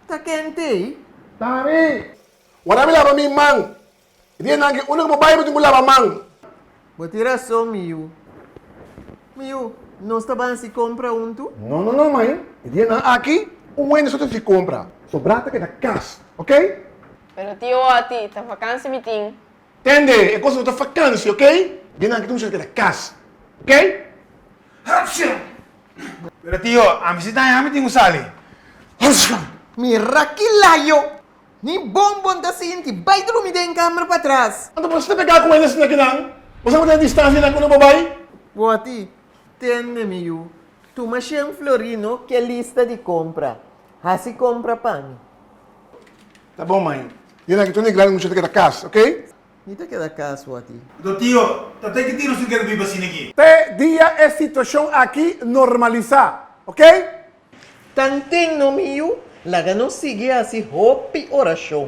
Ta ken t'ei? Ta mi! Wara mi laba mi man. E dianan aki unda ku bo bai bo tin ku laba man. Bo tin rason, mi yu. Mi yu, nos ta ban hasi kompra huntu? No, no, no, mai. E dianan aki un hende so ta hasi kompra. Sobrá ta keda kas, ok? Pero tio Otty, ta vakansi mi tin. Tende, e kos no ta vakansi, ok? Dianan aki tur mucha ta keda kas, ok? Pero tio, ami si ta ami tin ku sali. Mira ki layo! Ni bon bon ta sinti, bai drumi den kamber patras. Anto bo ta pega ku hende asina kinan? Bo sa ku ta e distansianan ku no bo bai? Woti, tende mi yu, tuma shen florino ke lista di kompra. Hasi kompra pa mi. Ta bon, mai. Dianan aki tur hende grandi mucha ta keda kas, ok? Mi ta keda kas, Woti. Anto tio, ta te ki dia nos tin keda biba asina aki? Te dia e situashon aki normalisá, ok? Tanten no mi yu, laga nos sigui hasi hopi orashon.